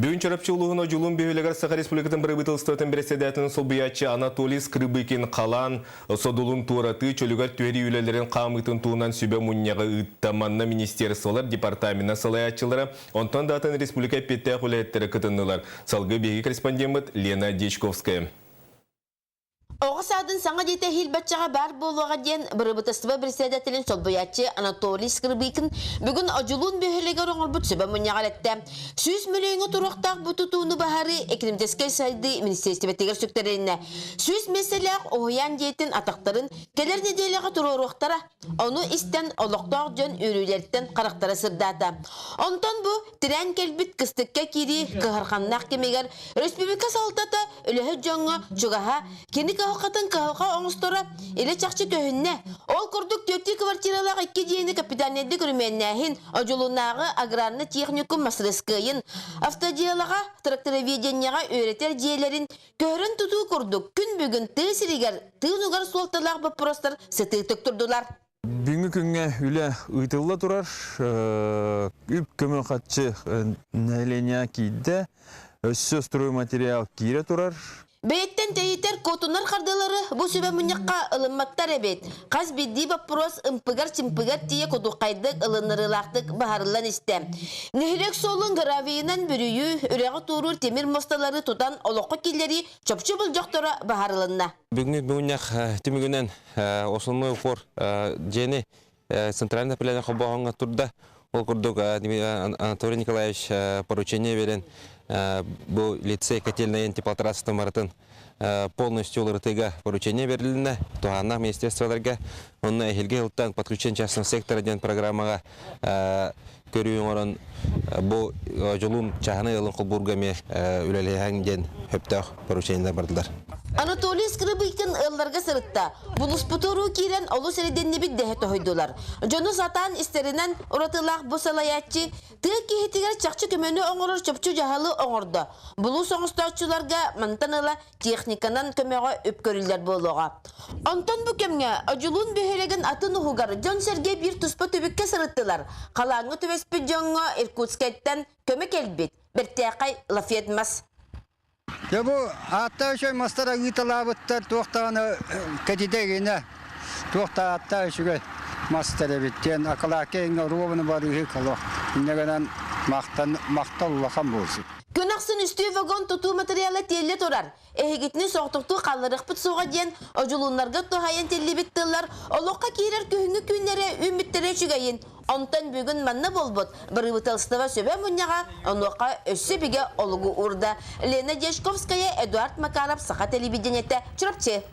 Бүгүн Чурапчы улууһун Одьулуун бөһүөлэгэр Саха Республикатын Бырабыыталыстыбатын бэрэссэдээтэлин солбуйааччы Анатолий Скрыбыкин халаан содулун туоратыы, чөлүгэр түһэрии үлэлэрин хаамыытын туһунан сүбэ мунньаҕы ыытта. Манна министерстволар, департаменнар салайааччылара, онтон да атын республика эппиэттээх үлэһиттэрэ кытыннылар. Салгыы биһиги корреспондеммыт Лена Дьячковская. Оҕо саадын саҥа дьиэтэ эһиил баччаҕа баар буолуоҕа диэн бырабыыталыстыба председателин солбуйааччы Анатолий Скрыбыкин бүгүн Одьулуун бөһүөлэгэр оҥорбут сүбэ мунньаҕар эттэ. 100 мөлүйүөҥҥэ туруохтаах бу тутууну баһарыы экономическай сайдыы министиэристибэтигэр сүктэрилиннэ. 100 миэстэлээх уһуйаан дьиэтин атахтарын кэлэр нэдиэлэҕэ туруоруохтара. Ону истэн олохтоох дьон үөрүүлэриттэн харахтара сырдаата. Онтон бу тирээн кэлбит кыстыкка киирии кыһарханнаах кэмигэр республика салалтата үлэһит дьоҥҥо чугаһа, кини кыһалҕатын кыһалҕа оҥосторо илэ-чахчы көһүннэ. Ол курдук түөртүү квартиралаах икки дьиэни капитальнайдык өрөмүөннээһин, Одьулууннааҕы аграрный техникум мастарыскыайын, автодиалаҕа, трактороведениеҕа үөрэтэр дьиэлэрин көһөрөн тутуу курдук күн бүгүн тыа сиригэр тыын угар суолталаах боппуруостар сытыытык турдулар. Бүгүҥҥү күҥҥэ үлэ ыытылла турар. Үп көмө харчы нэһилиэнньэҕэ киирдэ. Өссө стройматериал киирэ турар. Бэйэттэн тэйитэр куотунар хардыылары бу сүбэ мунньахха ылымматтар эбит. Хас биирдии боппуруос ымпыгар-чымпыгар тиийэ кудуххайдык ылыннарыылаахтык быһаарыллан истэ. Нэһилиэк суолун гравийынан бүрүйүү, үрэҕи туоруур тимир муосталары тутан олоххо киллэрии чопчу болдьохторо быһаарылынна. Бүгүҥҥү мунньах түмүгүнэн основной упор дьиэни центральное отопление холбооһуҥҥа турда. Ол курдук Анатолий Николаевич поручение берен бу лицей котельнайын теплотрассатын барытын полностью уларытыыга поручение берилиннэ. Туһааннаах министерстволарга онно эһиилги сылтан подключение частного сектора диэн программаҕа көрүү оҥорон бу дьолун чааһынай ыалын холбуурга эмиэ үлэлэһэн диэн сөптөөх поручениелар бардылар. Анатолий Скрыбыкин ыалларга сырытта. Булуспутуруу киирэн олус эрэдэннибит дэһэ тоһуйдулар. Дьону сатаан истэринэн уратылаах бу салайааччы тыа киһитигэр чахчы көмөнү оҥорор чопчу дьаһалы оҥордо. Булуус оҥостооччуларга мантан ыла техниканан көмөҕө үп көрүллэр буолуоҕа. Онтон бу кэмҥэ Одьулуун бөһүөлэгин атын уһугар дьон-сэргэ биир туспа түбүккэ сырыттылар. Халааҥҥа түбэспит дьоҥҥо Иркутскайтан көмө кэлбит. Бэртээхэй лафет мас. Дьэ бу ааттаах үчүгэй мастар ыыталаабыттар туох даҕаны кэтитэ игинэ туох да ааттаах үчүгэй мастар эбит диэн акылаакка иҥҥэ оруобуна барыыһы коло инньэ гынан махтан махтал улахан буолсу. Күн ахсын үстүү вагон тутуу материала тиэллэ турар. Эһигитини соҕотохтуу хаалларыахпыт суоҕа диэн одьулууннарга туһайан тиллибит тыллар олоххо киирэр күһүҥҥү күннэрэ үүммүттэрэ үчүгэйин. Онтон бүгүн манна буолбут бырабыыталыстыба сүбэ мунньаҕа онуоха өссө бигэ олугу уурда. Лена Дьячковская, Эдуард Макаров, Саха телевидениетэ, Чурапчы.